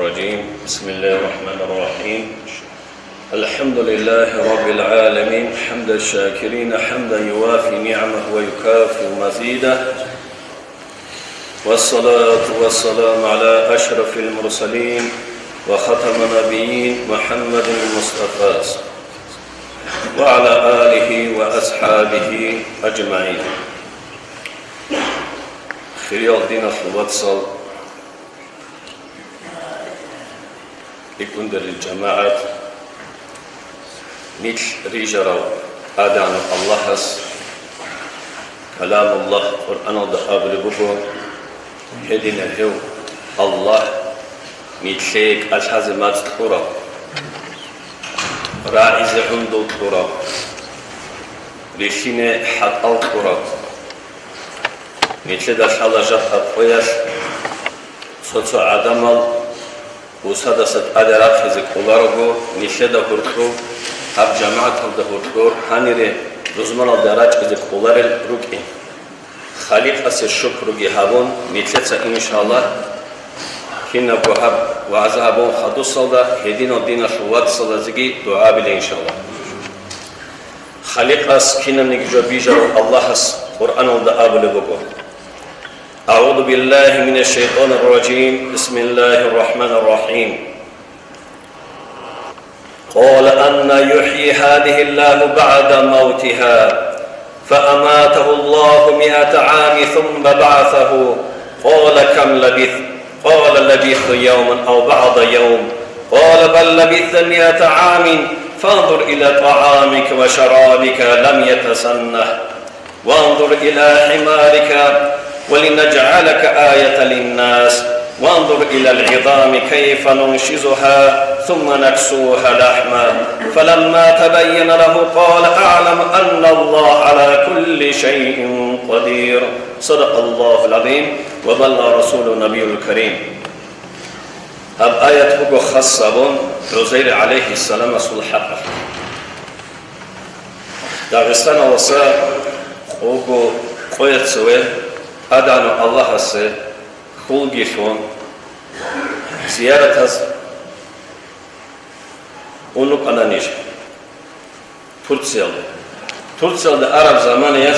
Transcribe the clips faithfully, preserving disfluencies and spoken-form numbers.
الرجيم. بسم الله الرحمن الرحيم. الحمد لله رب العالمين، حمد الشاكرين، حمدا يوافي نعمه ويكافئ مزيده. والصلاة والسلام على أشرف المرسلين وختم النبيين محمد المصطفى وعلى آله وأصحابه أجمعين. Хириял диналъул вацал, рикӀкӀундерил жамагӀат, нилъ рижарав ТӀадегӀанав Аллагьас, Каламуллагь, Къуръаналда абулеб буго, гьединав гьев Аллагь, нилъее кӀалъазе мацӀ кьурав, рагӀизе гӀундул кьурав, рилълъине хӀатӀал кьурав. Нилъеда лъала жакъа къоялъ цо-цо гӀадамал бусадаса тӀаде рахъизе кӀоларого, нилъеда гьоркьор, гьаб жамагӀаталда гьоркьор гьанире рузманалда рачӀизе кӀоларел рукӀин. Халикъасе шукруги гьабун, нилъеца, иншаллагь, кинабго гьаб вагӀза гьабун хадусалда гьединал диналъул вацалазеги дугӀа биле, иншаллагь. Халикъас кинабниги жо бижарав Аллагьас Къуръаналда абулеб буго: أعوذ بالله من الشيطان الرجيم. بسم الله الرحمن الرحيم. قال أنى يحيي هذه الله بعد موتها، فأماته الله مائة عام ثم بعثه، قال: كم لبثت؟ قال: لبثت يوما أو بعض يوم، قال: بل لبثت مائة عام، فانظر إلى طعامك وشرابك لم يتسنه، وانظر إلى حمارك ولنجعلك آية للناس، وانظر إلى العظام كيف ننشزها ثم نكسوها لحما، فلما تبين له قال: أعلم أن الله على كل شيء قدير. صدق الله العظيم وبلغ رسوله النبي الكريم. Гьаб аят буго хас гьабун ГӀузайр гӀалайгьиссаламасул хӀакъалъулъ. Дагъистаналдаса къого къоялъ цеве ТӀадегӀанав Аллагьасе хьулги лъун, зияратаз ун рукӀана ниж Турциялде. Турциялде араб заманаялъ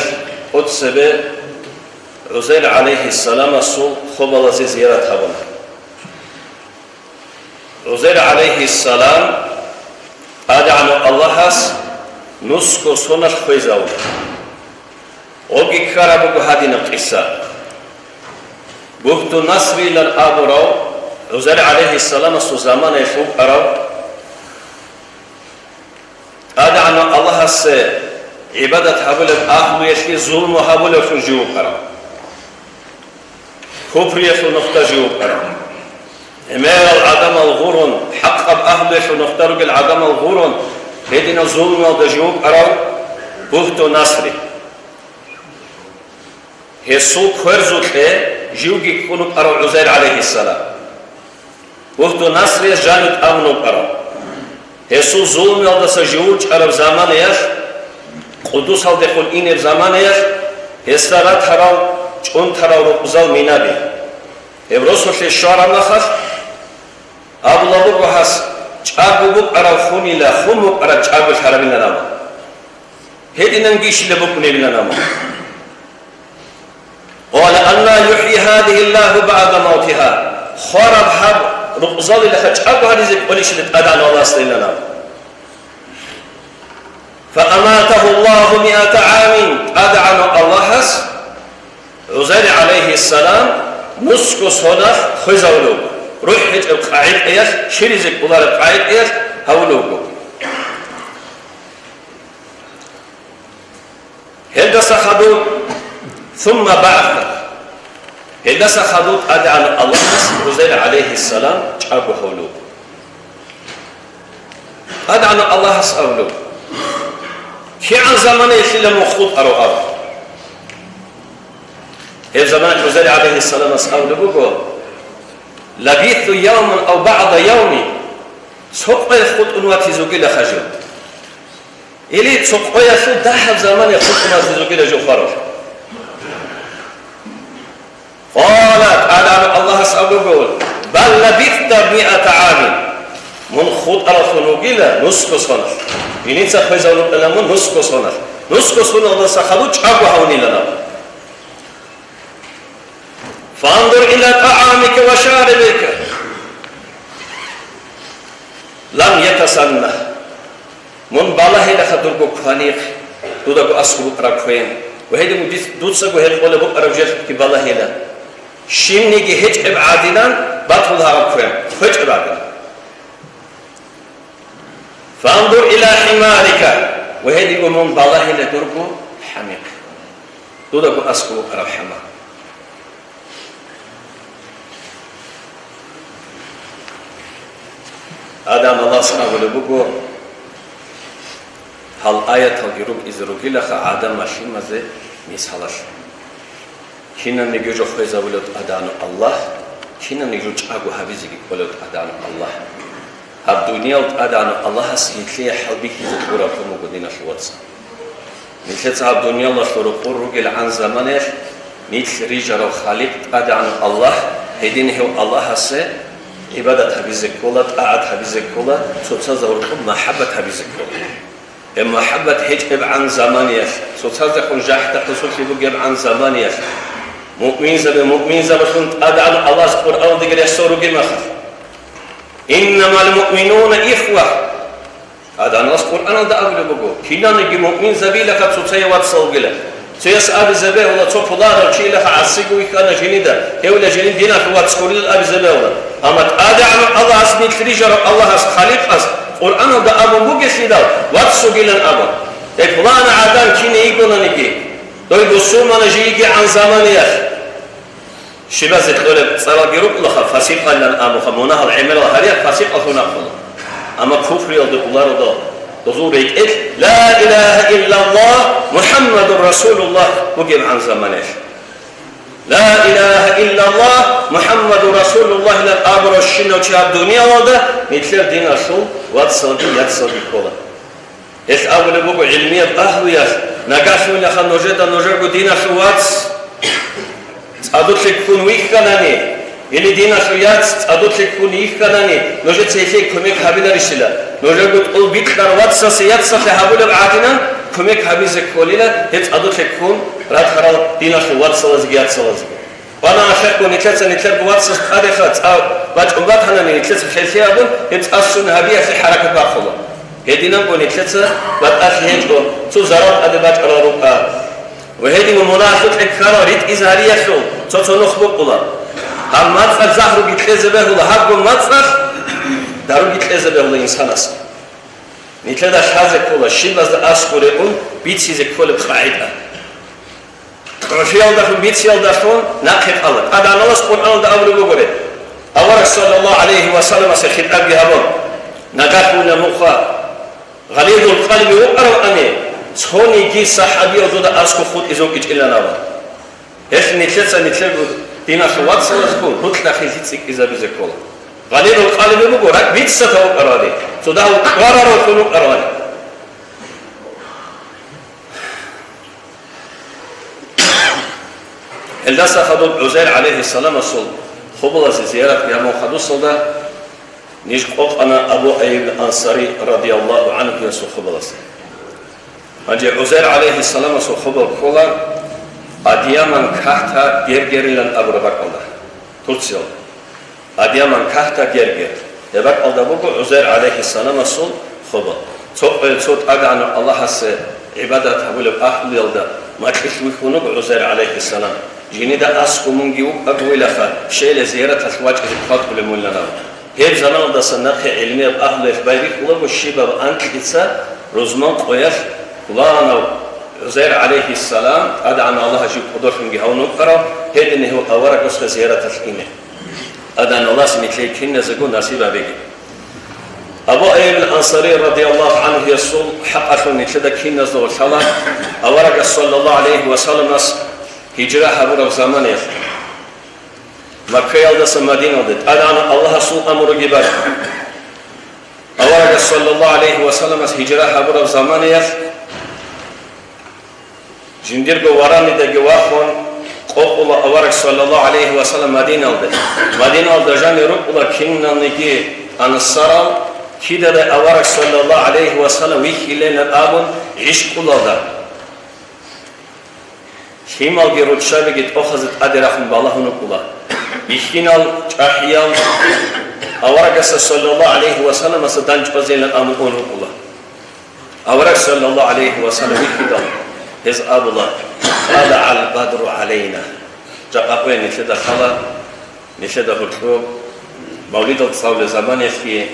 тӀоцебе ГӀузайр гӀалайгьиссаламасул хобалазе зиярат гьабуна. ГӀузайр гӀалайгьиссалам ТӀадегӀанав Аллагьас нусго соналъ хвезавуна. Гъоги ккараб буго гьадинаб къиса. Бугьту Насрилан абурав ГӀузайр гӀалайгьиссаламасул заманаялъ вукӀарав, ТӀадегӀанав Аллагьасе гӀибадат гьабулеб агьлуялъе зулму гьабулевлъун жив вукӀарав. Куприялъул нухда жив вукӀарав. ГӀемерал гӀадамал гъурун, хӀакъаб агьлуялъул нухда ругел гӀадамал гъурун, гьединал зулмуялда жив вукӀарав Бугьту Насри. Гьесул кверзукье живги ккун вукӀарав ГӀузайр гӀалайгьиссалам. Бугьту Насрияс жанив тӀамун вукӀарав. Гьесул зулмуялдаса жив вучӀараб заманаялъ, Къудусалдехун инеб заманаялъ, гьесда ратарал, чӀунтарал рукъзал минаби. Гьеб росулъе щвараб мехалъ, абулеб буго гьас: «ЧӀаго букӀараб хунила, хун букӀараб чӀаго лъарабилан», – абун. Гьединан гищила букӀунебилан абун. قال أنى يحيي هذه الله بعد موتها. Хвараб гьаб рукъзалилаха чӀаго гьаризе кӀолищила ТӀадегӀанав Аллагьасдайилан абун. فأماته الله مائة عام. ТӀадегӀанав Аллагьас ГӀузайр гӀалайгьиссалам нусго соналъ хвезавулев, рухӀ гьечӀеб къагӀикъиялъ, чиризе кӀолареб къагӀикъиялъ гьавулев вуго. Гьелдаса хадуб, ثم بعثه. Гьелдаса хадуб ТӀадегӀанав Аллагьас ГӀузайр гӀалайгьиссалам чӀаго гьавулев. ТӀадегӀанав Аллагьас абулев: «КигӀан заманаялъила мун хутӀарав?» – абун. Гьеб замана ГӀузайр гӀалайгьиссаламас абулеб буго: «لبثت يوما أو بعض يوم». Цо къоялъ хутӀун ватизе вугила хажив. Или цо къоялъул дагьаб заманаялъ хутӀун ватизе вугила жив хварав. قال, ТӀадегӀанав Аллагьас абуго: Бал лабиста миата гӀамин. Мун хутӀараллъун вугила нусго соналъ. Биница хвезавун вукӀана мун нусго соналъ. Нусго соналдаса хадуб чӀаго гьавунилан абун. Фандур иля тӀагӀамика ва шарибика. Лам ятасанна. Мун балагьилаха дурго кваникъ, дудаго аскӀоб букӀараб квен. Ва гьедин дуц-, дуцаго гьекъолеб букӀараб жерлъги балагьила. Щибниги гьечӀеб гӀадинан батул гьараб квен, хвечӀеб гӀадинан. Фандур иля хӀимарика, ва гьединго мун балагьила дурго хӀамихъ. Дудаго аскӀоб букӀараб хӀама. Гьадин Аллагьас абулеб буго, гьал аяталги рукӀизе ругилаха гӀадамал лъимазе мисалалъ. Кинабниги жо хвезабулев ТӀадегӀанав Аллагь, кинабниги жо чӀаго гьабизеги кӀолев ТӀадегӀанав Аллагь. Гьаб дуниял ТӀадегӀанав Аллагьас нилъее хӀалбихьизе ккураб буго, диналъул вацал. Нилъеца гьаб дуниялалъул рукъур ругелгӀан заманаялъ нилъ рижарав Халикъ ТӀадегӀанав Аллагь, гьедин гьев Аллагьасе гӀибадат гьабизе ккола, тӀагӀат гьабизе ккола, цоцазда гьоркьоб махӀаббат гьабизе ккола. Гьеб махӀаббат гьечӀебгӀан заманаялъ, цоцаздехун жахӀда-хӀусуллъи бугебгӀан заманаялъ, муъминзаби муъминзабазулъ ТӀадегӀанав Аллагьас Къуръаналдаги рехсон ругеб мехалъ. Иннамал муъминуна ихва. ТӀадегӀанав Аллагьас Къуръаналда абулеб буго, кинаниги муъминзабилаха цоцае вацал вугила. Цояс абизе бегьула, цо пуланав чилаха гӀасиго вихьана жинида, гьевила жинин диналъул вац гурилан абизе бегьула. Амма ТӀадегӀанав Аллагьас, нилъ рижарав Аллагьас, Халикъас Къуръаналда абун бугелъидал, вац вугилан абун. Гьеб пулана гӀадан кине йигонаниги, дой бусурмана жийигигӀан заманаялъ. Щибазе кьолеб цӀаралги рукӀулаха, фасикъалилан абуха, мунагьал гӀемерал гьарияб фасикъаллъун абула. Амма куфриялде улародал, дозул рекӀелъ «Ла илагьа иллаллагь, МухӀаммадур Расулуллагь» бугебгӀан заманаялъ. «Ла илагьа иллаллагь, МухӀаммадур Расулуллагьилан» абурав щинав чи гьаб дуниялалда нилъер диналъул вацалги яцалги ккола. Гьелъ абулеб буго гӀилмияб агьлуялъ, нагагьлъунилаха нужеда нужерго диналъул вац цӀадулъе ккун вихьанани, или диналъул яц цӀадулъе ккун йихьанани, нужеца гьелъие кумек гьабиларищила? Нужерго тӀул бикьарав вацасе яцалъе гьабулеб гӀадинан кумек гьабизе кколила гьеб цӀадулъе ккун рахъарал диналъул вацалазеги яцалазеги. Вана ашахъго нилъеца нилъерго вацас тӀадеха цӀа бачӀун батанани, нилъеца херлъи абун, гьеб цӀа сунна гьабиялъе хӀаракат бахъула. Гьединанго нилъеца батӀалъи гьечӀо, цо зарал тӀаде бачӀарал рукӀа. Ва гьединго мунагьалъукье ккарал ритӀизариялъул цо-цо нух букъула. Гьаб мацӀалъ загьруги кьезе бегьула, гьабго мацӀалъ даруги кьезе бегьула инсанас. Нилъеда лъазе ккола щибазда аскӀоре ун бицизе кколеб къагӀида. КьурхӀиялдалъун, бициялдалъун нахъе кьала. ТӀадегӀанав Аллагьас Къуръаналда абулеб бугоре, авараг саллаллагьу гӀалайгьи ва салламасе хитӀабги гьабун, нагагьлъуна муха гъалидул къалби вукӀаравани, цониги сахӀабиял дуда аскӀоб хутӀизе вукӀинчӀилан абун. Гьелъ нилъеца нилъерго диналъул вацалазго гьоркьохъезе цӀикӀкӀизабизе ккола. Гъалидул къалби буго ракӀ биццатав вукӀаравани, цо дагьав кӀвараравлъун вукӀаравани. Гьелдаса хадуб ГӀузайр гӀалайгьиссаламасул хобалазе зияратги гьабун хадусалда, ниж къокъана Абу Айюб Ансари радияллагьу гӀанхуясул хобалазе. Гьанже ГӀузайр гӀалайгьиссаламасул хобал ккола Адияман Кахта Гергерилан абураб бакӀалда, Турциялда. Адияман Кахта Гергер. Гьеб бакӀалда буго ГӀузайр гӀалайгьиссаламасул хобал. Цо къоялъ цо ТӀадегӀанав Аллагьасе гӀибадат гьабулеб агьлуялда макьилъ вихьун вуго ГӀузайр гӀалайгьиссалам. Жинида аскӀов мунги вукӀагойилаха, щайила зияраталъ вачӀизе хъватӀулеб мунилан абун. Гьеб заманалдаса нахъе гӀилмияб агьлуялъ байбихьулаго щибаб анкьица рузман къоялъ пуланав ГӀузайр гӀалайгьиссалам, ТӀадегӀанав Аллагьас жив кӀодолъунги гьавун вукӀарав, гьедин гьев аварагасухъе зияраталъ ине. ТӀадегӀанав Аллагьас нилъее киназего насиб гьабеги. Абу Айюб ал-Ансари радияллагьу гӀанхуясул хӀакъалъулъ нилъеда киназдаго лъала, аварагас саллаллагьу гӀалайгьи ва салламас гьижра гьабураб заманаялъ, Маккаялдаса Мадиналде, ТӀадегӀанав Аллагьасул амруги бачӀун. Аварагас саллаллагьу гӀалайгьи ва салламас гьижра гьабураб заманаялъ, жиндирго варанидаги вахун, къокъула авараг саллаллагьу гӀалайгьи ва саллам Мадиналде. Мадиналда жанир рукӀула киналниги ансарал, кидадай авараг саллаллагьу гӀалайгьи ва саллам вихьилайилан абун гӀишкъулалда. Лъималги руччабиги тӀохазе тӀаде рахун балагьун рукӀула. Бихьинал, чӀахӀиял аварагасда саллаллагьу гӀалайгьи ва салламасда дандчӀвазейилан абун ун рукӀула. Авараг саллаллагьу гӀалайгьи ва саллам вихьидал, гьез абула: «ТӀалагӀал бадру гӀалайна». Жакъа къоян нилъеда лъала, нилъеда гьоркьоб, мавлидал цӀалулел заманиялъги,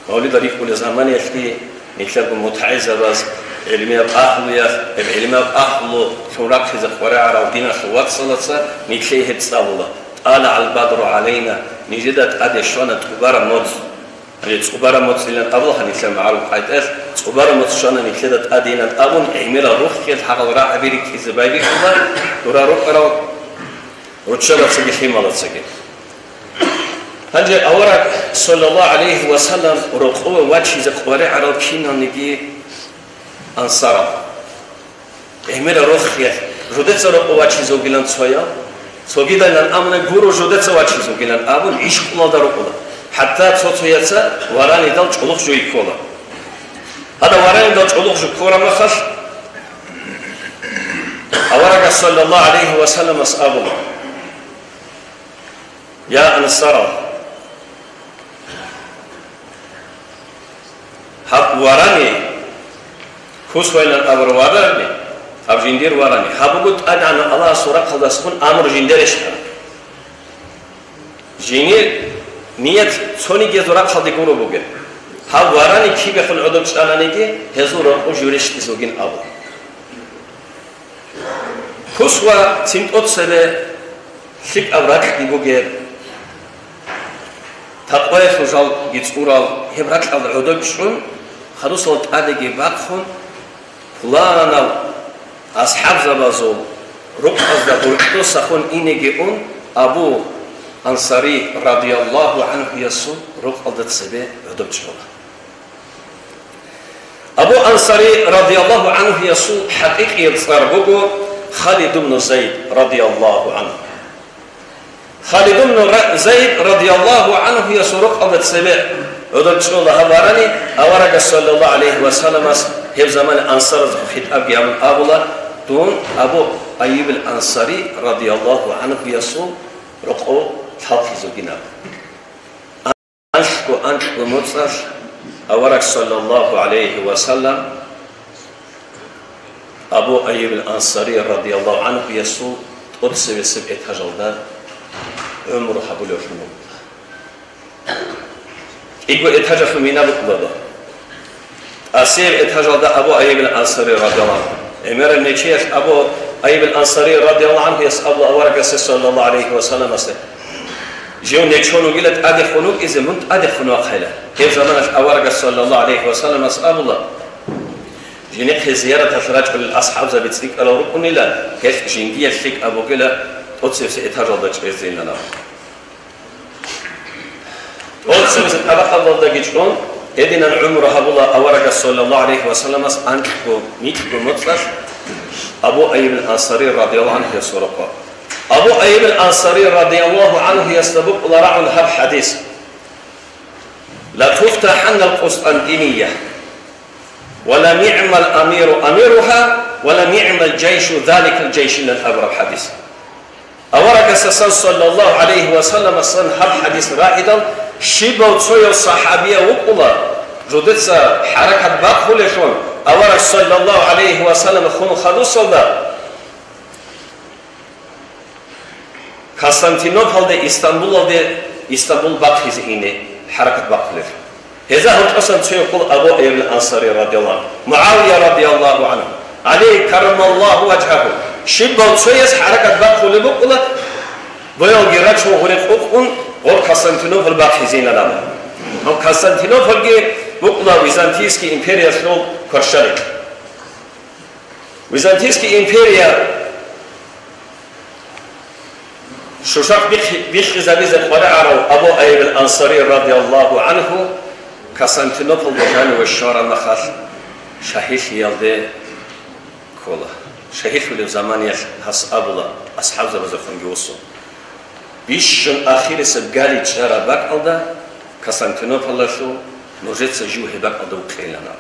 мавлидал рихьулел заманиялъги, нилъерго мутагӀилзабаз, гӀилмияб агьлуялъ, гьеб гӀилмияб агьлу лъун рахъизе къваригӀарал диналъул вацалаца нилъее гьеб цӀалула: «ТӀалагӀал бадру гӀалайна», нижеда тӀаде щвана тӀубараб моцӀ. Гьанже цӀубараб моцӀилан абула гьанилъа магӀарул къагӀидаялъ, цӀубараб моцӀ щвана нилъеда тӀадейилан абун, гӀемерал рухӀ, хӀакъал рагӀаби рикӀкӀизе байбихьула дура рукӀарал руччабацаги лъималацаги. Гьанже авараг, саллаллагьу гӀалайгьи ва саллам, рокъове вачизе къваригӀарал киналниги ансарал. ГӀемерал рухӀ, жидеца рокъов вачизе вугилан цояв, цогидайилан амуна гуро жидеца вачизе вугилан абун, гӀишкъуялда рукӀула. ХӀатта цо-цояца варанидал чӀолохъ жуй ккола. Гьадаб варанидал чӀолохъ жуй ккураб мехалъ, аварагас, саллаллагьу гӀалайгьи ва салламас, абула: «Я ансарал, гьаб варани, кусвайилан абураб варани, гьаб жиндир варани, гьаб буго ТӀадегӀанав Аллагьасул рахъалдасухъун амру жиндерищ гьаб? Жиндир ният цониги гьезул рахъалде гуро бугеб. Гьаб варани кибехун гӀодов чӀананиги, гьезул рокъов жуй рещтӀизе вугин», — абу. Кусва цин тӀоцебе лъикӀаб ракьги бугеб, такъваялъул жалги цӀурал, гьеб ракьалда гӀодов чӀун, хадусал тӀадеги бахъун, пуланав асхӀабзабазул рукъазда гьоркьосахун инеги ун, Абу Ансари радияллагьу гӀанхуясул рукъалда цебе гӀодов чӀола. Абу Ансари радияллагьу гӀанхуясул хӀакъикъияб цӀар буго Халид ибн Зайд радияллагьу гӀанху. Халид ибн Ра-, Зайд радияллагьу гӀанхуясул рукъалда цебе гӀодов чӀола гьаб варани, аварагас, саллаллагьу гӀалайгьи ва салламас, гьеб замана ансаразухъ хитӀабги гьабун абула: «Дун Абу Айюбил Ансари радияллагьу гӀанхуясул рокъов лъалхъизегин», — абу. Анлъго-анкьго моцӀалъ авараг, саллаллагьу гӀалайгьи ва саллам, Абу Айюбил Ансари радияллагьу гӀанхуясул тӀоцебесеб этажалда гӀумру гьабулевлъун вукӀуна. КӀиго этажалъул мина букӀуна доб. ТӀасияб этажалда Абу Айюбил Ансари радияллагьу гӀанху. ГӀемераб нечиялъ Абу Айюбил Ансари радияллагьу гӀанхуяс абула аварагасе, саллаллагьу гӀалайгьи ва салламасе: «Жив нечон вугила тӀадехун вукӀизе, мун тӀадехун вахъайила». Гьеб заманалъ аварагас, саллаллагьу гӀалайгьи ва салламас, абула: «Жинехъе зияраталъ рачӀунел асхӀабзаби цӀикӀкӀарал рукӀунила, гьелъ жиндиялъ лъикӀаб бугила тӀоцебесеб этажалда чӀезейилан», — абу. ТӀоцебесеб тӀабакъалдаги чӀун, гьединан гӀумру гьабула аварагас, саллаллагьу гӀалайгьи ва салламас, анкьго-микьго моцӀалъ Абу Айюбил Ансари радияллагьу гӀанхуясул рокъов. Абу Айюбил Ансари радияллагьу гӀанхуясда букӀула рагӀун гьаб хӀадис: «Ла туфтаханнал Къустантиния, ва ла нигӀмал амиру амируха, ва ла нигӀмал жайшу заликал жайш», — илан абураб хӀадис. Аварагасасан, саллаллагьу гӀалайгьи ва салламасан, гьаб хӀадис рагӀидал, щибав цояв сахӀабияв вукӀула, жудеца хӀаракат бахъулелъун, авараг, саллаллагьу гӀалайгьи ва саллам, хун хадусалда Константинополде, Истамбулалде, Истамбул бахъизе ине хӀаракат бахъулел. Гьезда гьоркьосан цояв ккола Абу Айюбил Ансари радияллагьу гӀанху, МугӀавия радияллагьу гӀанху, ГӀали каррамаллагьу важгьагьу. Щибав цояс хӀаракат бахъулеб букӀула, боялги рачун гъуре къукъун, гъор Константинополь бахъизейилан абун. Гьаб Константинопольги букӀула Византийский империялъул кваршалихъ. Византийский империя щущахъ бихъ-, биххизабизе къваригӀарав Абу Айюбил Ансари радияллагьу гӀанху Константинополда жаниве щвараб мехалъ, шагьидлъиялде ккола. Шагьидлъулеб заманиялъ гьас абула: АсхӀабзабазехунги вуссун. Бищун ахирисеб гали чӀараб бакӀалда, Константинополалъул, нужеца жив гьеб бакӀалда вукъейилан абун.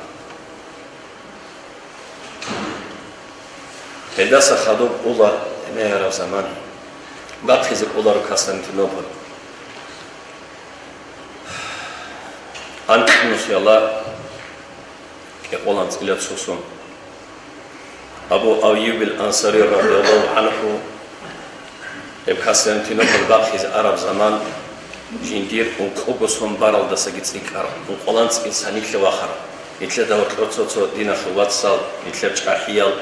Гьелдаса хадуб ула гӀемераб заман, бахъизе кӀоларо Константинополь. Анкьнусиялда кӀикъоялда анцӀила цо сон. Абу Айюбил Ансари радияллагьу гӀанху, гьеб Константинополь бахъизе араб заман, жиндир ункъого сон баралдасаги цӀикӀкӀараб, ункъоялда анцӀила нилъ вахараб. Нилъеда гьоркьор цо-цо диналъул вацал, нилъер чӀахӀиял,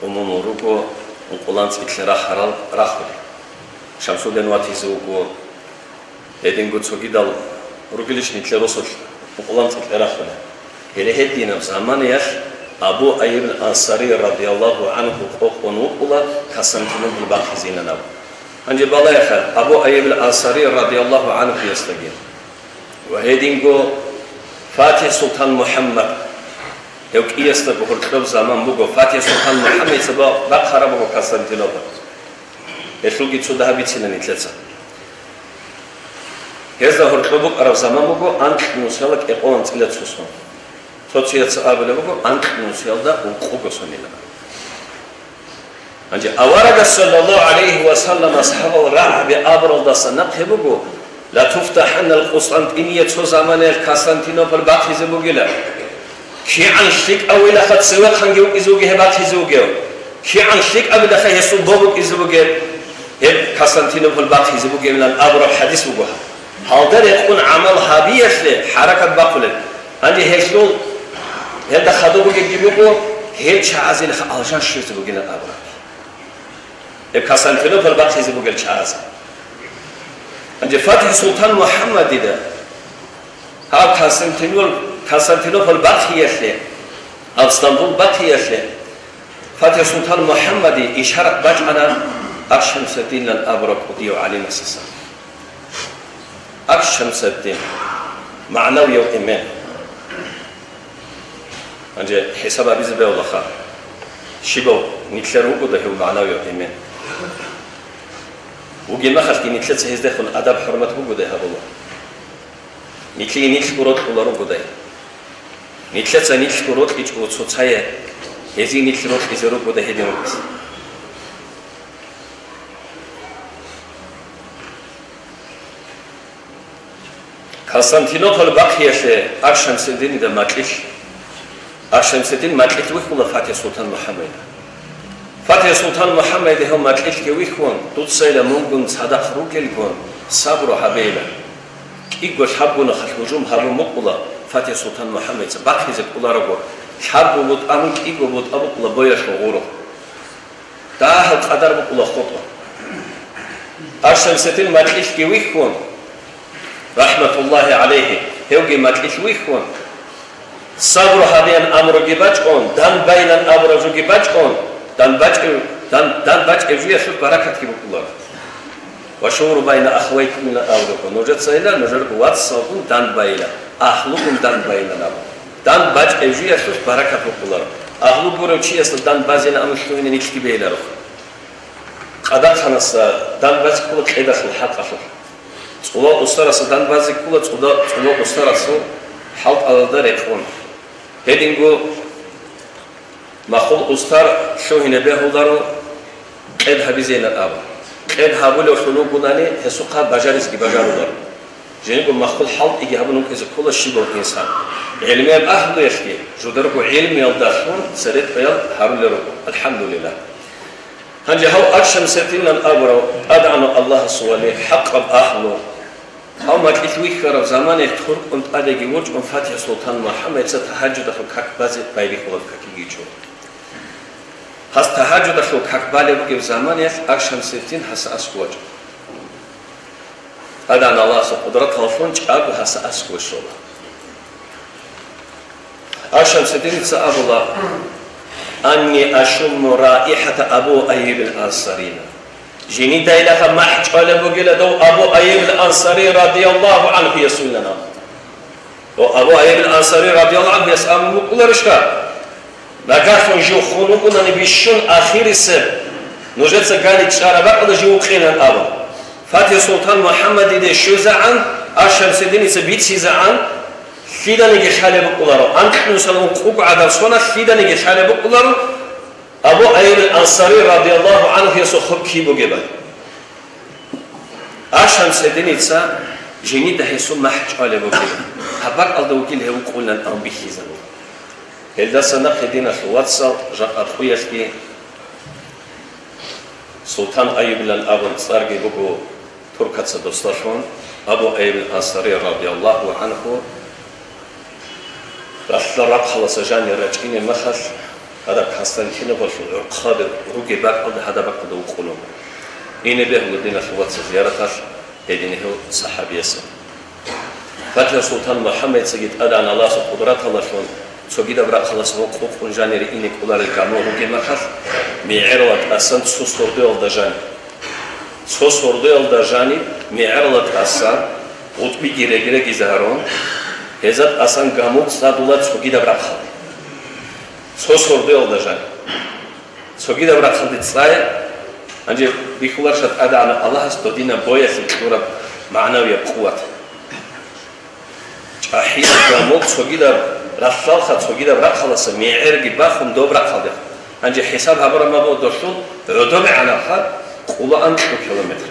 умумул руго, ункъоялда анцӀила рахарал рахулел. Шамсудин ватизе вуго, гьединго цогидал ругелищ нилъер росулъ ункъоялда анцӀила рахулел. Гьеле гьединаб заманаялъ Абу Айюб Ансари радияллагьу гӀанху къокъун вукӀула Константинополь бахъизейилан абун. Гьанже балагьеха, Абу Айюб Ансари радияллагьу гӀанхуясдаги ва гьединго ФатихӀ Султан МухӀаммад, гьев кӀиясдаго гьоркьоб заман буго, ФатихӀ Султан МухӀаммадица ба-, бахъараб буго Константинополь. Гьелъулги цо дагьаб бицина нилъеца. Гьезда гьоркьоб букӀараб заман буго анкьнусиялда кӀикъоялда анцӀила цо сон. Цо-цояца абулеб буго, анкьнусиялда ункъого сонилан. Гьанже аварагас, саллаллагьу гӀалайгьи ва саллам, асхӀабал рагӀаби абуралдаса нахъе буго, ла туфтахӀанна ал-Къустантиния, цо заманаялъ Константинополь бахъизе бугила. КигӀан лъикӀавилаха цевехъанги вукӀизе вугев гьеб бахъизе вугев, кигӀан лъикӀабилаха гьесул бо букӀизе бугеб, гьеб Константинополь бахъизе бугевилан абураб хӀадис буго гьаб. Гьалда рекъон гӀамал гьабиялъе хӀаракат бахъулел. Гьанже гьелъул, гьелда хадуб бугебги буго, гьел чагӀазилаха алжан щвезе бугилан абураб. Гьеб Константинополь бахъизе бугел чагӀаз. Гьанже ФатихӀ Султан МухӀаммадида гьаб Константинол-, Константинополь бахъиялъе, гьаб Стамбул бахъиялъе ФатихӀ Султан МухӀаммаде ишарат бачӀана Акшамсаддинилан абураб кӀудияв гӀалимасдасан. Акшамсаддин, магӀнавияв эмен. Гьанже хӀисаб гьабизе бегьулаха, щибав нилъер вугода гьев магӀнавияв эмен. Вугеб мехалъги нилъеца гьездехун адаб-хӀурмат бугодай гьабула. Нилъее нилъго рокьула ругодай. Нилъеца нилъго рокьичӀого цоцае, гьезие нилъ рокьизе ругодай гьедин вукӀизе. Константинополь бахъиялъе Акшамсаддинида макьилъ, Акшамсаддин макьилъ вихьула ФатихӀ Султан МухӀаммадида. ФатихӀ Султан МухӀаммадида гьев макьилъги вихьун, дуцайила мунгун цадахъ ругелгун, сабру гьабейила. КӀиго лъабгонаха гьужум гьабун букӀула ФатихӀ Султан МухӀаммадица, бахъизе кӀоларого, лъабго бутӀа мун, кӀиго бутӀа букӀула боялъул гъурухъ. Дагьаб къадар букӀула хутӀун. Акшамсаддин макьилъги вихьун, рахӀматуллагьи гӀалайгьи, гьевги макьилъ вихьун, сабру гьабеян амруги бачӀун, дандбайилан абураб жоги бачӀун, дандбачӀев-, дан-, дандбачӀеб жоялъулъ баракатги букӀула. Ва шуру байна ахавайкумилан абураб, нужецайила, нужерго вацалгун дандбайила, агьлугун дандбайилан абу. ДандбачӀеб жоялъулъ баракат букӀуларо. Агьлу гурев чиясда дандбазейилан абун лъугьине нилъги бейиларо. Къадахъанасда дандбазе ккола кьедалъул хӀакъалъулъ. ЦӀулав устарасда дандбазе ккола цӀуда-, цӀулав устарасул хӀалтӀалда рекъон. Гьединго махул устар лъугьине бегьуларо кьед гьабизейилан абун. Кьед гьабулевлъун вугонани, гьесухъа бажаризеги бажаруларо. Жиндирго махул хӀалтӀиги гьабун вукӀизе ккола щибав инсан. ГӀилмияб агьлуялъги жударго гӀилмуялдалъун цере тӀоял гьарулел руго. АлхӀамдулиллагь. Гьанже гьав Акшамсаддинилан абурав ТӀадегӀанав Аллагьасул вали, хӀакъаб агьлу, гьав макьилъ вихьараб заманаялъ туркъун тӀадеги ворчӀун ФатихӀ Султан МухӀаммадица тагьажудалъул как базе байбихьулеб какиги чӀун. Гьас тагьажудалъул как балеб бугеб заманаялъ Акшамсаддин гьасда аскӀов вачӀуна. ТӀадегӀан Аллагьасул къудраталлъун чӀаго гьасда аскӀове щола. Акшамсаддиница абула: «Анни ашумму раихӀата Абу Айюбил Ансарина». Жинидайилаха махӀ чӀвалеб бугила дов Абу Айюбил Ансари радияллагьу гӀанхуясулилан. Дов Абу Айюбил Ансари радияллагьу гӀанхуяс абун букӀуларищха? Нагагьлъун жив хун вукӀунани бищун ахирисеб Нужеца гали чӀараб бакӀалда жив вукъинан абун. ФатихӀ Султан МухӀаммадиде щвезегӀан, Аш-Шамсуддиница бицизегӀан, лъиданиги лъалеб букӀуларо, анкьнусал ункъго гӀадаб сона лъиданиги лъалеб букӀуларо, Абу Айюб Ансари радияллагьу гӀанхуясул хоб киб бугебали. Аш-Шамсуддиница жинида гьесул махӀ чӀвалеб бугеб, гьаб бакӀалда вугил гьев вукъунилан абун бихьизабун. Гьелдаса нахъе, диналъул вацал, жакъа къуялъги Султан Айюбилан абун цӀарги буго туркаца досдалъун, Абу Айюбил Ансари радияллагьу гӀанху ралъдал рахъаласа жанир рачӀине мехалъ, гьадаб Константинополъул гӀурхъаби ругеб бакӀалда гьадаб бакӀалда вукъуна. Ине бегьула, диналъул вацал, зияраталъ гьедин гьев сахӀабиясда. ФатихӀ Султан МухӀаммадицаги ТӀадегӀан Аллагьасул къудраталдалъун цогидаб рахъалас гьукъукъун жанире ине кӀоларел гамул ругеб мехалъ, мегӀерала тӀасан цо сордоялда жаниб. Цо сордоялда жаниб мегӀерала тӀасан, гъутӀбиги реги-регизе гьарун, гьезда тӀасан гамул цӀадула цогидаб рахъалде. Цо сордоялда жаниб. Цогидаб рахъалде цӀай, гьанже бихьуларищ ТӀадегӀанав Аллагьас додинаб боялъе кьураб магӀнавияб къуват. ЧӀахӀиял гамул цогидаб ралъдалха, цогидаб рахъаласа мегӀерги бахун доб рахъалде. Гьанже хӀисаб гьабураб мабу долъул гӀодобегӀанабха, къулаан кьу километр.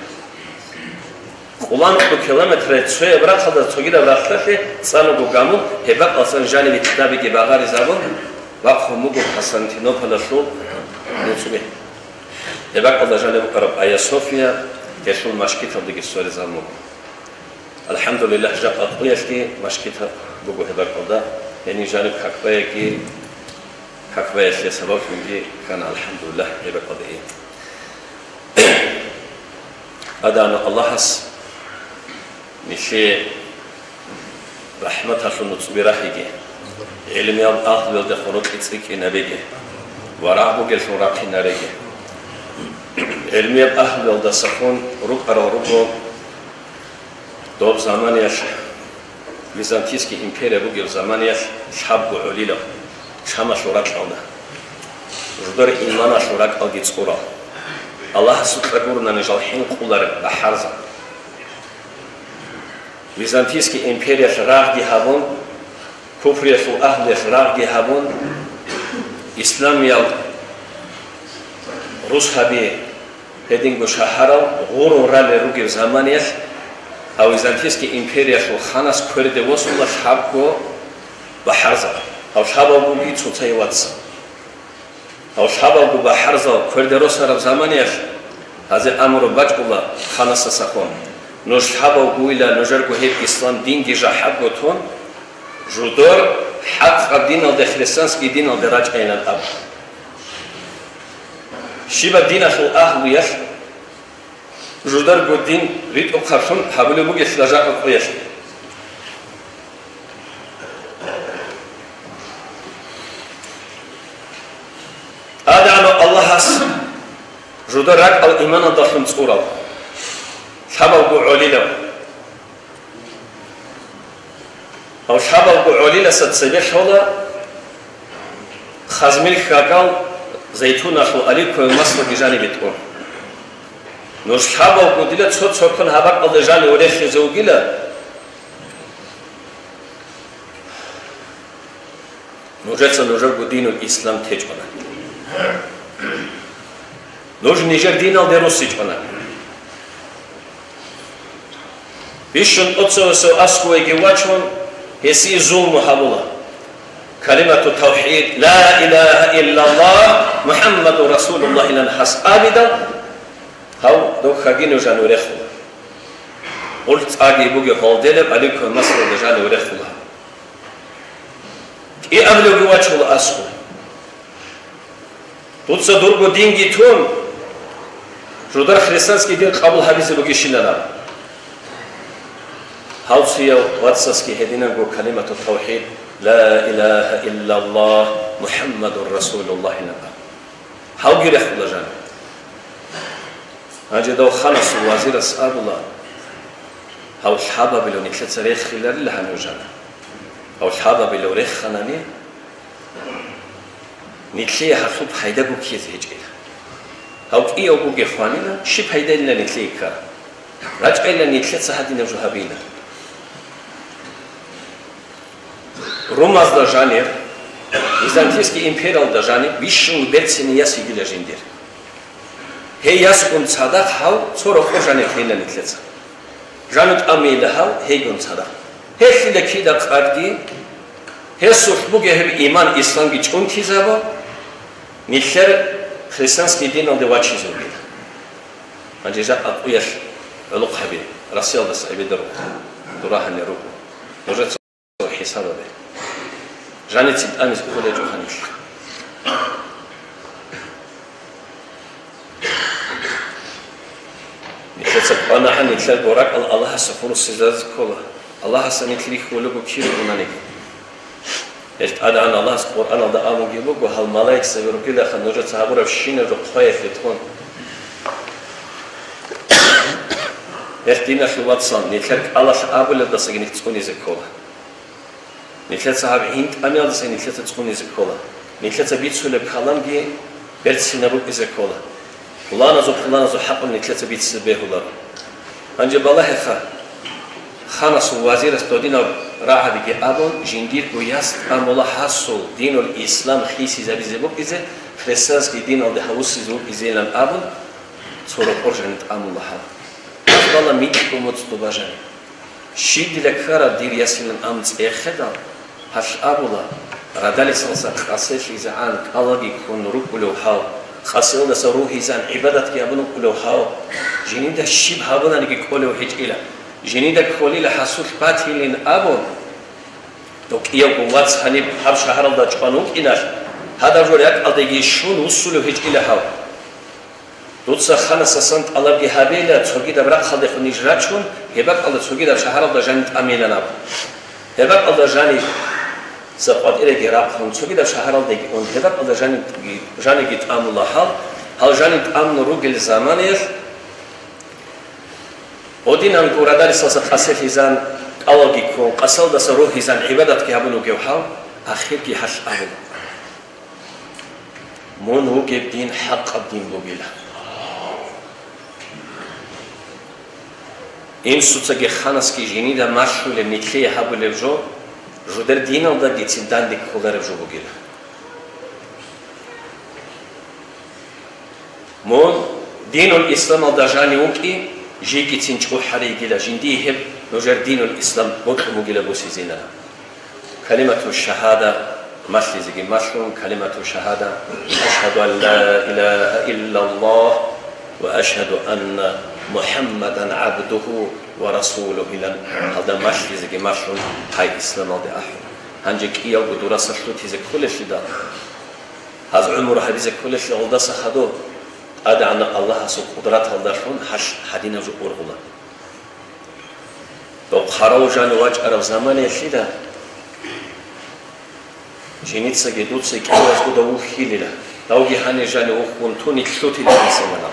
Къулаан кьу километрай цояб рахъалда цогидаб рахъалъе цӀанаго гамул, гьеб бакӀалсан жанибе китабиги багъаризабун, вахъун буго Константинополалъул нуцӀби. Гьеб бакӀалда жаниб букӀараб Айя София, гьелъул машгиталдеги сверизабун буго. АлхӀамдулиллагь, жакъа къуялъги машгит буго гьеб бакӀалда, гьениб жаниб какбаялъги, какбаялъе сабаблъунги ккана, алхӀамдулиллагь, гьеб бакӀалда. ТӀадегӀанав Аллагьас нилъее рахӀматалъул нуцӀби рахӀиги, гӀелмияб агьлуялдехун рокьи цӀикӀкӀинабеги ва рагӀ бугеллъун рахъинареги. ГӀелмияб агьлуялдасахун рукӀарал руго доб заманиялъ, Византийский империя бугеб заманиялъ, лъабго гӀолилал Шамалъул ракьалда, жудар иманалъул ракӀалги цӀурал, Аллагьасукьа гурони жал хӀинкъуларел бахӀарзал. Византийский империялъ рагъги гьабун, куфриялъул агьлуялъ рагъги гьабун, исламиял рус гьаби гьединго шагьарал гъурун ралел ругеб заманиялъ, гьав Византийский империялъул ханас кверде восула лъабго бахӀарзал, гьав лъабавгоги цоцайи вацал. Гьав лъабавго бахӀарзал кверде росараб заманиялъ, гьазе амру бачӀула ханасдасахун: «Нуж лъабавгойила, нужерго гьеб ислам динги жахӀадго тун, жудор хӀакъаб диналде, христианский диналде рачӀайилан», – абун. Щибаб диналъул агьлуялъ жударго дин ритӀухъаблъун гьабулеб бугелъул жакъа къоялъ. ТӀадегӀанав Аллагьас жудар ракӀал иманалдалъун цӀурал, лъабавго гӀолилал. Гьав лъабавго гӀолиласа цебе лъола хазмил хьагал зайтуналъул оливковый маслоги жанибе тӀун. Нуж лъабавго дила цо-цоккун гьаб бакӀалда жанив рехизе вугила, нужеца нужерго динул ислам течӀуна. Нуж нижер диналде руссичӀуна. Бищун тӀоцевесев аскӀовеги вачун, гьесие зулму гьабула. Калимату тавхӀид, «Ла илагьа иллаллагь, МухӀаммадун расулуллагь», – илан гьас абидал, гьав дов хьагинав жанив рехула. Гъулъ цӀаги бугеб гьолделеб оливковый маслоялда жанив рехула. КӀиабилевги вачула аскӀов. Дуца дурго динги тун, жудар христианский дин къабул гьабизе бугищилан абун. Гьав цояв вацасги гьединанго калимату тавхӀид, «Ла илагьа иллаллагь, МухӀаммадун расулуллагь», – илан абун. Гьавги рехула жанив. Гьанже дов ханасул вазирас абула: «Гьав лъабабилев нилъеца рехиларила гьанив жанив. Гьав лъабабилев реханани, нилъее гьалъул пайдаго ккезе гьечӀила. Гьав кӀияв бугеб хванила, щиб пайдайилан нилъее ккараб? РачӀайилан нилъеца гьадинаб жо гьабила. Румазда жанир, Византийский империялда жанир бищун берцинаб яс йигила жиндир. Гьей ясгун цадахъ гьав цо рокъор жанир тейилан нилъеца. Жану тӀамейила гьав гьейгун цадахъ. Гьелъила кида къадги, гьесулъ бугеб гьеб иман-исламги чӀунтизабун, нилъер христианский диналде вачизе вугила. Гьанже жакъа къуялъ гӀолохъаби Россиялдаса гӀебеда рукӀун, дура гьанир руго. Нужеца хӀисабабе. Жаницин тӀамизе кколечӀо гьанилъ. Нилъеца кӀванагӀан нилъерго ракӀал Аллагьасда хурусизаризе ккола. Аллагьасда нилъ рихьулего кир ругонаниги. Гьелъ тӀадегӀан Аллагьас Къуръаналда абунги буго, гьал малаикзаби ругилаха нужеца гьабурабщинаб жо хъваялъе тун. Гьелъ, диналъул вацал, нилъер кӀалалъ абулелдасаги нилъ цӀунизе ккола. Нилъеца гьаб гьин тӀамиялдаса нилъеца цӀунизе ккола. Нилъеца бицулеб каламги берцинаб букӀизе ккола. Пуланазул, пуланазул хӀакъун нилъеца бицизе бегьуларо. Гьанже балагьеха, ханасул вазирас додинаб рагӀабиги абун, жиндирго яс тӀамула гьасул динул ислам хисизабизе букӀизе, христианский диналде гьавусизе вукӀизейилан абун, цо рокъор жаниб тӀамула гьав. Гьаб бала микьго моцӀ доба жаниб. Щиб дила ккараб дир ясилан ам цӀехедал, гьалъ абула, радалисалса къаселъизегӀан кӀалаги ккун рукӀулев гьав, къасиялдаса рогьизан гӀибадатги гьабун рукӀулев гьав, жинида щиб гьабунаниги кӀолев гьечӀила, жинида кколила гьасулъ батилин абун, дов кӀиявго вац гьаниб гьаб шагьаралда чӀван вукӀиналъ, гьадаб жо ракӀалдеги щун вуссулев гьечӀила гьав. Дуца ханасасан тӀалабги гьабейила, цогидаб рахъалдехун ниж рачун, гьеб бакӀалда цогидаб шагьаралда жаниб тӀамейилан абун. Гьеб бакӀалда жаниб закъватӀиреги рахъун, цогидаб шагьаралдеги ун, гьеб бакӀалда жаниб, жанибги тӀамула гьал, гьал жаниб тӀамун ругел заманаялъ, гьединанго радалисалса къаселъизан, кӀалаги ккун, къасалдаса рогьизан гӀибадатги гьабун вугев гьав, ахирги гьалъ абула. Мун вугеб дин хӀакъаб дин бугила. Инсуцаги ханасги жинида малъулеб, нилъее гьабулеб жо, жудер диналдагицин данде кколареб жо бугила. Мун динул исламалда жанив вукӀи, жийгицин чӀухӀарай йигила, жиндие гьеб нужер динул ислам бокьун бугила бусизина. Калимату шагьада малъизеги малъун, калимату шагьада, ашгьаду ан ла илагьа иллаллагь ва ашгьаду анна МухӀаммадан гӀабдугьу ва расулугьу илан гьалда малъизеги малъун, гьай исламалде ахӀун. Гьанже кӀиялго дураса лъутизе кколелъидал, гьаз гӀумру гьабизе кколелъидалдаса хадуб, ТӀадегӀанав Аллагьасул къудраталдалъун гьалъ гьадинаб жо ургъула. Дов хъарав жанив вачӀараб заманаялъила, жиницаги дуцаги кӀиязгуда вухьилила, давги гьанир жанив вухьун туни лъутилан замана.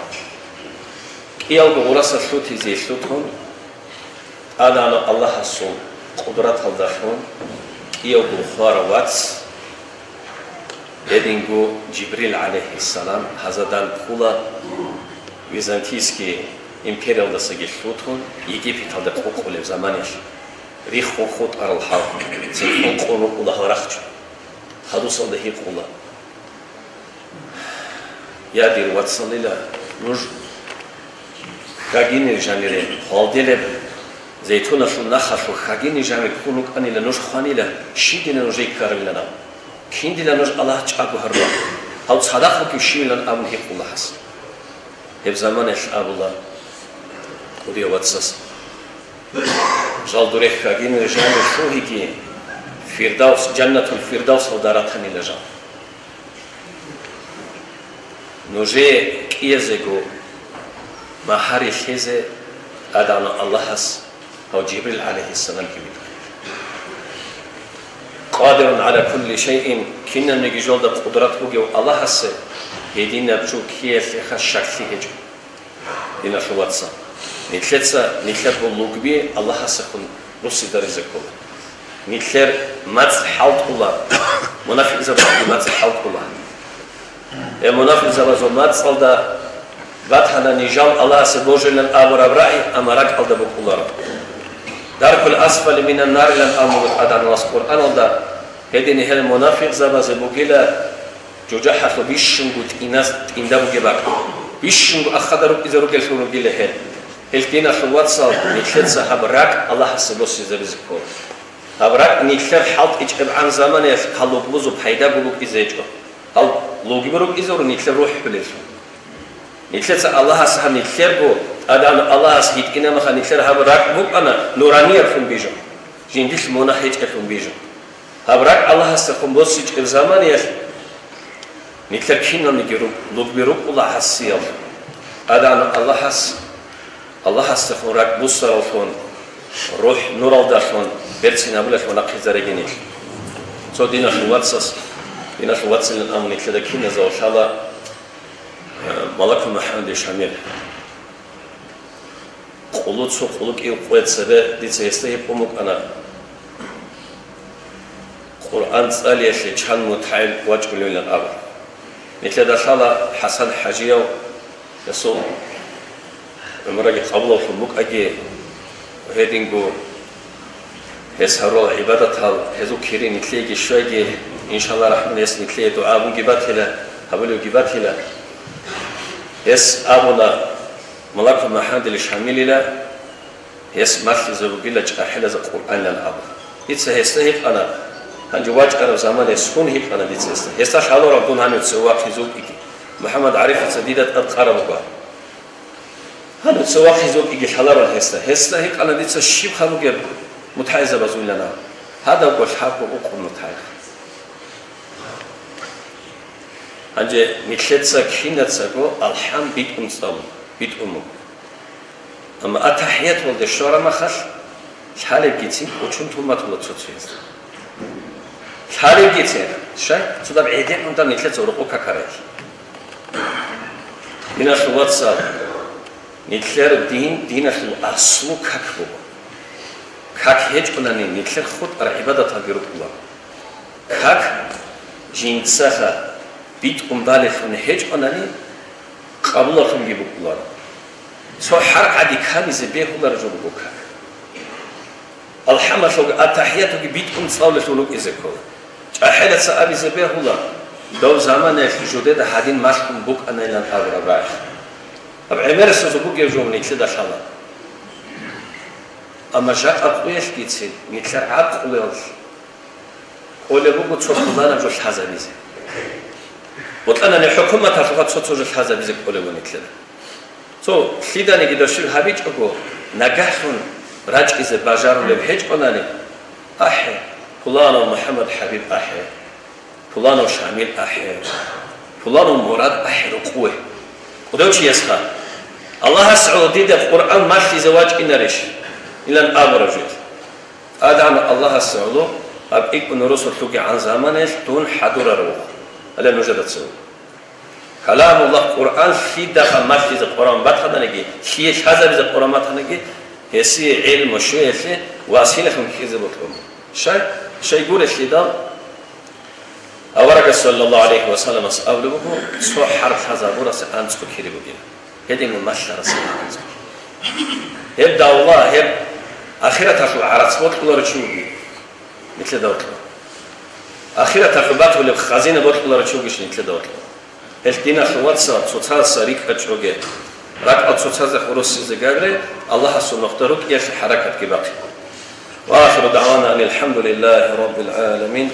КӀиялго гъураса лъутизе лъутун, ТӀадегӀанав Аллагьасул къудраталдалъун кӀиявго хварав вац, гьединго Жибрил гӀалайгьиссалам гьазда данде ккола, Византийский империялдасаги лъутун, Египеталда къокъулеб заманаялъ, риххун хутӀарал гьав, цинхъун къун рукӀуна гьал рахчун. Хадусалда гьикъула: «Я, дир вацалила, нуж хьагинир жанире, гьалделеб зайтуналъул нахалъур хьагинир жанире ккун рукӀанила, нуж хванила, щиб дила нужее ккарабилан абун? Кин дила нуж Аллагь чӀаго гьарулел? Гьав цадахъ вукӀив щивилан?» абун гьикъула гьас. Гьеб заманаялъ абула кӀудияв вацас: «Жал дуре хьагинир жанир лъугьиги, Фирдавс, Жаннатул Фирдавсалда ратанила жал. Нужее кӀиязего магьари лъезе ТӀадегӀанав Аллагьас гьав Жибрил гӀалайгьиссаламги витӀана. Къадирун гӀала кулли шайин, кинабниги жолда къудрат бугев Аллагьасе гьединаб жо ккеялъеха щаклъи гьечӀо». Диналъул вацал, нилъеца нилъерго лугби Аллагьасехун руссидаризе ккола. Нилъер мацӀ хӀалтӀула, мунафикъзабазул мацӀ хӀалтӀула. Э, мунафикъзабазул мацӀалда Батана нижал Аллагьасе божулин абураб рагӀи, амма ракӀалда букӀуларо. Даркул асфали минан нарилан абун буго ТӀадегӀанас Къуръаналда, гьедин гьел мунапикъзабазе бугила жужахӀалъул бищунго тӀинас-, тӀинда бугеб бакӀ. Бищунго ахада рукӀизе ругеллъун ругила гьел. Гьел, диналъул вацал, нилъеца гьаб ракӀ Аллагьасе босизабизе ккола. Гьаб ракӀ нилъер хӀалтӀичӀебгӀан заманаялъ гьал лугбузул пайдаго букӀизе гьечӀо. Гьал лугби рукӀизе гуро нилъер рухӀулелъул. Нилъеца Аллагьас гьаб нилъерго, ТӀадегӀан Аллагьас гьитӀинаб мехалъ нилъер гьаб ракӀ букӀана нуранияб бижун, жиндилъ мунагь гьечӀеблъун бижун. Гьаб ракӀ Аллагьасдехун босичӀеб заманаялъ нилъер киналниги ру-, лугби рукӀула гӀасиял. ТӀадегӀан Аллагьас, Аллагьасдехун ракӀ буссараллъун, рухӀ нуралдалъун, берцинабулелъун рахъизареги нилъ. Цо диналъул вацас, диналъул вацилан абун нилъеда киназда лъала, Малакул МухӀаммадил Шамил. Къулу цо къулу кӀиго къоялъ цебе дица гьесда гьикъун букӀана, Къуръан цӀалиялъе чан мутагӀил вачӀуневилан абун. Нилъеда лъала ХӀасан ХӀажияв, гьесул гӀумраги къабулавлъун букӀаги, гьединго гьес гьарурал гӀибадатал, гьезул кири нилъееги щвеги, иншалла рахман, гьес нилъее дугӀа абунги батила, гьабулевги батила. Гьес абуна, Малакул МухӀаммадил Шамилила, гьес малъизе бугила чӀахӀилазе Къуръанилан абун. Дица гьесда гьикъана, гьанже вачӀараб замана гьес гьун гьикъана дица гьесда. Гьесда лъаларал дун гьанив цеве вахъизе вукӀиги. МухӀаммад ГӀарифица дида тӀад къараб буго. Гьанив цеве вахъизе вукӀиги лъаларал гьесда. Гьесда гьикъана дица щиб хабугеб мутагӀилзабазулилан абун. Гьадабго лъабго ункъо мутагӀил. Гьанже нилъеца кинацаго алхӀам битӀун цӀалун, битӀун буго. Амма аттахӀияталде щвараб мехалъ, лъалебгицин кӀочон тун батула цо-цоясда. Лъалебгицин, щай? Цо даб гӀедегӀунда нилъеца рокъо какарайилан. Диналъул вацал, нилъер дин, диналъул аслу как буго. Как гьечӀонани, нилъер хутӀарал гӀибадаталги рукӀуна. Как жинцаха битӀун балелъун гьечӀонани, къабулалъунги букӀуларо. Цо хӀаргӀаде кканизе бегьуларо жо буго как. АлхӀамалъулги аттахӀиятулги битӀун цӀалулелъул рукӀизе ккола. ЧӀахӀилаца абизе бегьула, дов заманаялъ жидеда гьадин малъун букӀанайилан абураб рагӀи. Гьаб гӀемерисезул бугеб жо нилъеда лъала. Амма жакъа къоялъгицин нилъер гӀакълуялъ кӀолеб буго цо пуланаб жо лъазабизе. Бокьанани хӀукуматалъухъа цо-цо жо лъазабизе кӀолеб буго нилъеда. Цо лъиданиги дошил гьабичӀого, нагагьлъун рачӀизе бажарулеб гьечӀонани, ахӀе, пуланав МухӀаммад ХӀабиб ахӀе, пуланав Шамил ахӀе, пуланав Мурад ахӀе рукъове. КӀудов чиясха, Аллагьас гӀоло дида Къуръан малъизе вачӀинарищ? Илан абураб жо. ТӀадегӀан Аллагьас гӀоло, гьаб икӀун росулъугегӀан заманаялъ дун хӀадурарав вуго. Гьале нужеда цеве. Каламуллагь Къуръан лъидаха малъизе Къуръан батананиги, лъие лъазабизе Къуръан батанаги, гьесие гӀелму щвеялъе василалъун ккезе бокьун. Щай? Щай гурелъидал, аварагас саллаллагьу гӀалайгьи ва салламас абулеб буго, цо хӀарп лъазабурасе анцӀго кири бугила. Гьединго малъарасе анцӀго кири. Гьеб давла, гьеб ахираталъул гӀарац бокьуларев чи вугев? Нилъеда вокьула. Ахираталъул батулеб хазина бокьуларев чи вугищ нилъеда вокьула. Гьелъ, диналъул вацал, цоцаздаса рикӀкӀачӀоге, ракӀал цоцазда хурусизе габре, Аллагьасул нухда рукӀиялъе хӀаракатги бахъе. Ва ахиру дагӀвана анил хӀамдулиллагьи раббил гӀаламин.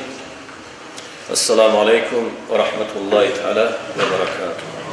Ассаламу гӀалайкум ва рахӀматуллагьи тагӀала ва баракатугьу.